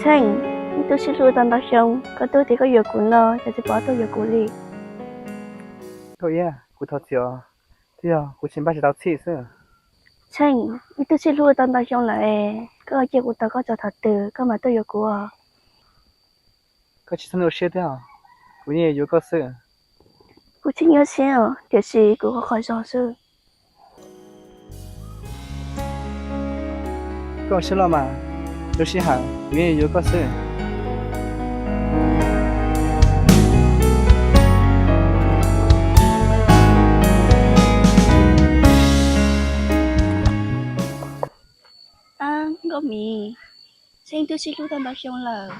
Tsheej, wb twb sib hlub tau ntau xyoo, koj twb tias koj yuav kuv no, cas tsis pom tuaj yuav kuv li? Nkauj Iab, kuv thov txim os, twb yog kuv tsis npaj tsis tau txhij xwb. Tsheej, wb twb sib hlub tau ntau xyoo lawm es koj cia kuv tos koj txog thaum twg koj mam tuaj yuav kuv os. Koj tsis txhob ua siab thiab os, kuv yeej yuav koj xwb. Kuv tsis nyuaj siab os, tiam sis kuv qhov qhov zog xwb. Koj ua siab loj mas, lub sij hawm kuv yeej yuav koj xwb. Ab, Nkauj Mim, Tsheej twb sib hlub tau ntau xyoo lawm,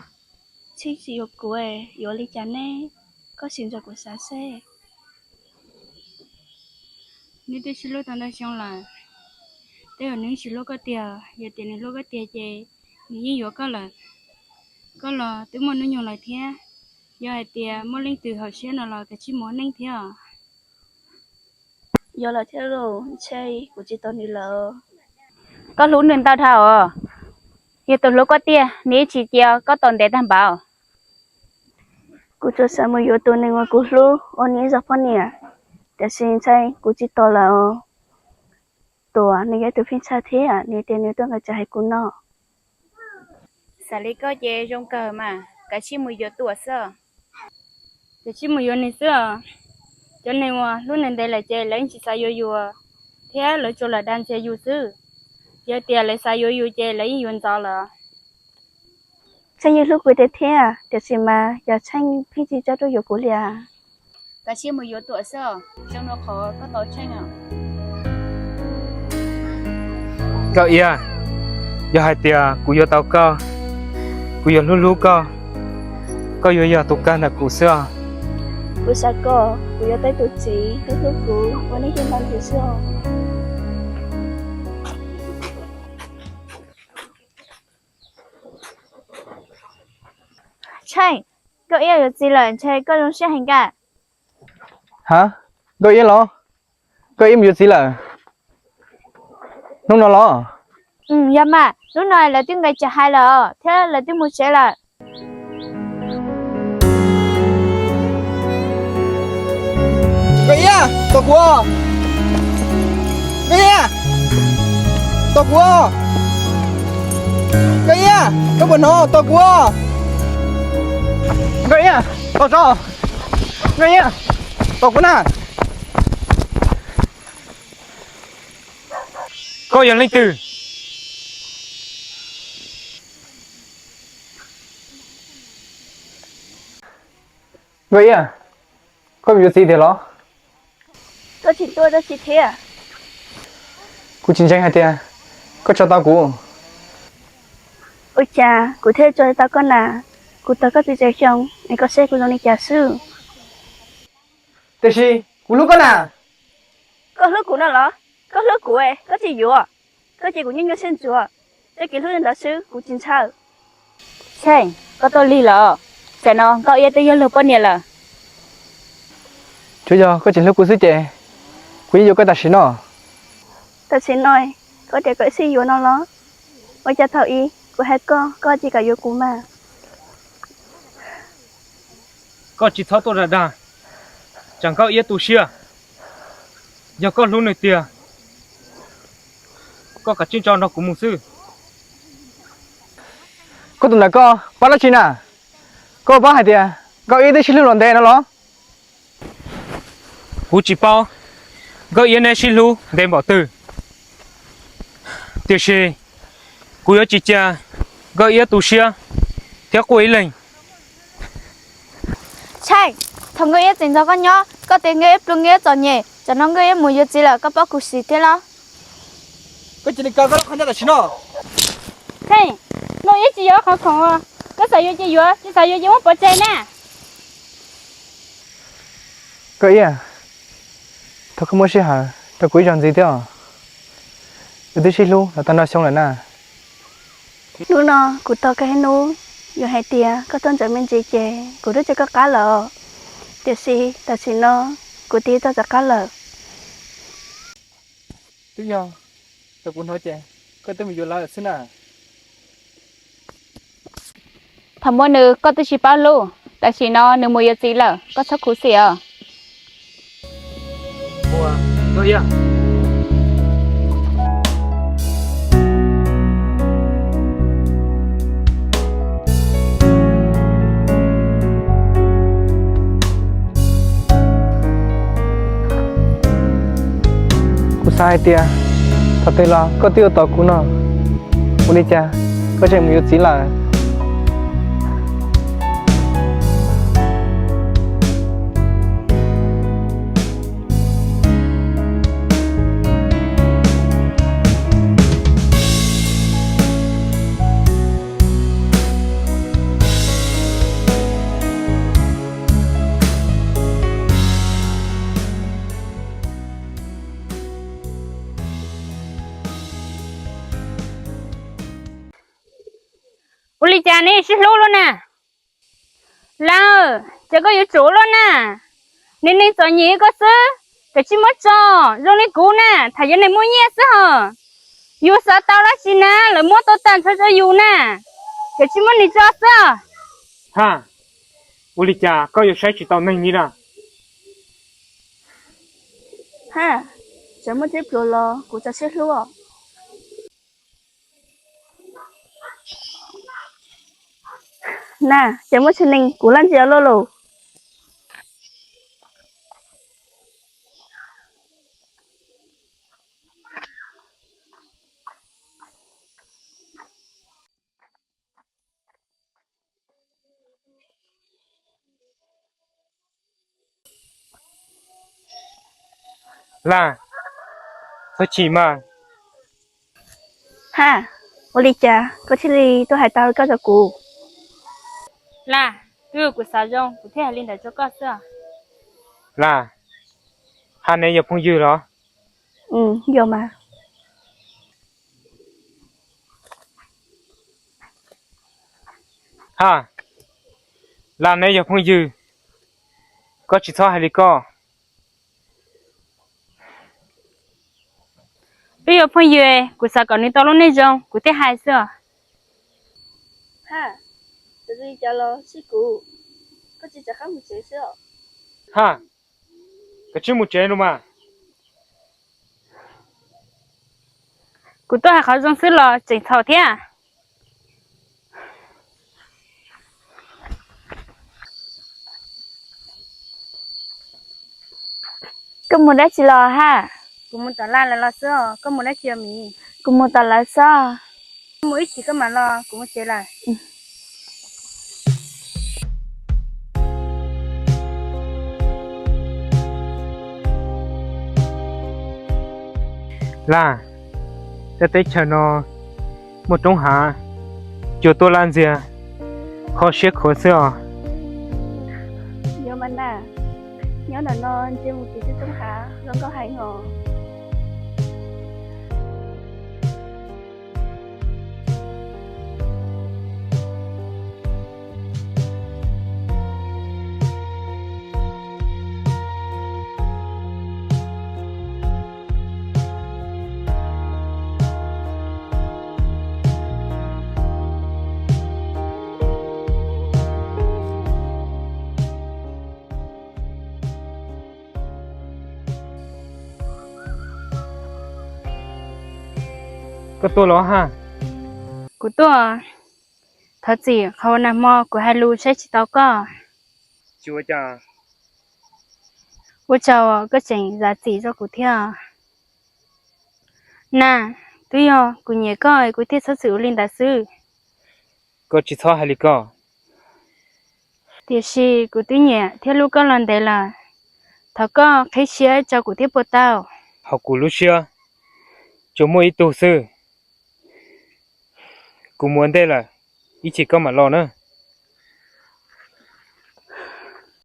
Tsheej tsis yuav kuv, yuav li cas ne? Koj sim nrog kuv xav seb. Nws twb sib hlub tau ntau xyoo lawm, tej zaum nws tsis hlub koj tiag. Yog tias nws hlub koj tiag ces nws yeej yuav koj lawm. Koj los twb muaj hnub nyoog lawm thiab, yog hais tias muaj leej twg hauv siab no los kav tsij mus ua neej thiab os. Yog lawm thiab lauj, ntshe kuv tsis tos nws lawm. Koj hlub nws ntau dhau os. Yog tus hlub koj tiag, nws yeej tsis cia koj tos ntev tag npaum. Kuv tsuas xav mus yuav tus neeg uas kuv hlub ua nws ib zaug poj niam, tiam sis ntshe kuv tsis tos lawm os. Tuam, nws yog ib tug pheej txhawj thiab, nws tias nws tuaj nqis tsev hais kuv no. Xav li koj ces zoo kawg mas, kav tsij mus yuav Tuam xwb. Kav tsij mus yuav nws xwb os. Cov neeg uas hlub ntev ntev lawm ces lawv yeej tsis xav yuav yus thiab, lawv tsuas lam dag ntxias yus xwb. Yog tias lawv xav yuav yus ces lawv yeej yuav ntxov lawm. Tsheej yeej hlub kuv tiag thiab, tiam sis mas cas Tsheej pheej tsis tso ruaj yuav kuv li as. Kav tsij mus yuav Tuam xwb os, zoo dua qhov koj tos Tsheej os. Nkauj Iab, yog hais tias kuv yuav tau koj, kuv yuav hlub hlub koj, koj yuav yog tus kawg ntawm kuv xwb os. Kuv xav kom kuv yuav tau tus txiv hlub hlub kuv ua neej thiaj ntau ntxiv xwb os. Tsheej, Nkauj Iab yuav txiv lawm ntshe koj zoo siab heev kawg. Ha, Nkauj Iab los? Nkauj Iab mus yuav txiv lawm hnub no los? Yog mas, hnub no lawv twb nqis tsev hais lawm thiab lawv twb mus tsev lawm. Nkauj Iab, tos kuv os. Nkauj Iab, tos kuv os. Nkauj Iab, koj puas hnov, tos kuv os. Nkauj Iab, tos tso. Nkauj Iab, tos kuv na. Koj yog leej twg? Nkauj Iab, koj mus yuav txiv tiag los? Koj tsis tuaj dab tsi thiab? Kuv tsis ntseeg hais tias koj tso tau kuv. Ua cas kuv thiaj tso tau koj na? Kuv tos koj txhua txhua xyoo es koj saib kuv zoo li cas xwb. Tiam sis kuv hlub koj na. Koj hlub kuv no los? Koj hlub kuv, koj tsis yuav. Koj ces kuv nyuaj nyuaj siab ntsuav. Txoj kev hlub li ntawd xwb kuv tsis ntshaw. Tsheej, koj tuaj lig lawm. Tam sim no Nkauj Iab twb yog luag poj niam lawm. Tsuav yog koj tsis hlub kuv xwb ces kuv yeej yuav koj tam sim no. Tam sim no koj tias koj xij yuav no los? Ua cas thaum ub kuv hais koj, koj tsis kam yuav kuv mas? Koj tsis txhob tuaj dag dag, tsam Nkauj Iab tu siab. Yog koj hlub nws tiag, koj kav tsij tso nrog kuv mus xwb. Koj tus ntawm koj paub dab tsi na? Koj paub hais tias Nkauj Iab twb sib hlub los ntev no los? Kuv tsis paub Nkauj Iab neb sib hlub ntev npaum twg, tiam sis kuv yuav tsis cia Nkauj Iab tu siab thiab quaj ib leeg. Tsheej, thaum Nkauj Iab tseem nrog koj nyob, koj tias Nkauj Iab pluag, Nkauj Iab txom nyem, tam sim no Nkauj Iab mus yuav txiv lawm, koj paub kuv sim thiab los? Koj cia li kaw koj lub qhov ncauj tam sim no. Tsheej, Nkauj Iab tsis yog qhov khoom, koj xav yuav ces yuav, tsis xav yuav ces muab pov tseg na. Nkauj Iab, thov koj muab sij hawm rau kuv ib zaug ntxiv thiab os. Wb twb sib hlub los tau noj xyoo lawm na. Hnub no kuv tos koj ib hnub, yog hais tias koj tuaj ntxeev me ntsis ces kuv twb tso koj qab lawm, tiam sis tam sim no kuv twb tso koj qab lawm. Twb yog, thaum kuv hnov ces koj twb mus yuav lawv lawm xwb na. Thaum muaj nws koj twb tsis paub hlub, tam sim no nws mus yuav txiv lawm, koj txhob khuv xim os. Kuv xav hais tias thaum twg los koj twb yuav tos kuv no, ua li cas koj tseem mus yuav txiv lawm? Ua li cas nej sib hlub luaj na? Lawm, ces koj yuav tsum ua luaj na. Niag neeg txom nyem koj xwb, kav tsij muab tso. Zoo li kuv na, tham yuav neeg muaj nyiaj xwb hos. Yus xav tau dab tsi na, lawv muab tau tag nrho rau yus na. Kav tsij muab nws tso xwb. Ha, ua li cas koj yuav saib tsis taus neeg li na? Ha, tseem muaj tib pluag los kuv tso siab hlub os. Na, ces muab tsis neeg kuv laj ntsia luaj lus. Laj, txhob chim mas. Ha, ua li cas koj thiaj li tuaj hais tau li koj rau kuv? Laj, twb yog kuv xav zoo kuv thiaj hais li ntawd rau koj xwb. Laj, ha neb yog phooj ywg los? Yog mas. Ha, Laj, neb yog phooj ywg, koj tsis txhob hais li koj. Twb yog phooj ywg, kuv xav kom nws tau lub neej zoo kuv thiaj hais xwb os. Ha, txawm li cas los sib kuv, koj tsis rov qab mus tsev xwb os. Ha, koj tsis mus tsev los mas. Kuv tuaj hais qhov zoo xwb los tseem txhaum thiab. Koj mus dab tsi los ha? Kuv mus tom Laj lawv los xwb os, koj mus dab tsi os Mim? Kuv mus tom lawv xwb. Koj mus ib chim koj mam los, kuv mus tsev lawm. Laj, tej teb chaws no muaj roob hav, cua tuaj laj ntxiag, kho siab khuav xwb os. Yog mas na, nyob ntawm no ntsia mus tim tej roob hav zoo nkauj heev os. Koj tuaj los ha? Kuv tuaj. Thov txim qhov nag hmo kuv hais lus saib tsis taus koj. Tsis ua cas. Ua tsaug koj tseem zam txim rau kuv thiab. Na, twb yog kuv nyiam koj kuv thiaj txhob txwm ua li ntawd xwb. Koj tsis txhob hais li koj. Tiam sis kuv twb nyiam thiab hlub koj los ntev lawm. Thov koj qhib siab tso kuv thiab puas tau? Hauv kuv lub siab tsuas muaj ib tug xwb. Kuv mus ua ntej lawm, ib chim koj mam los na.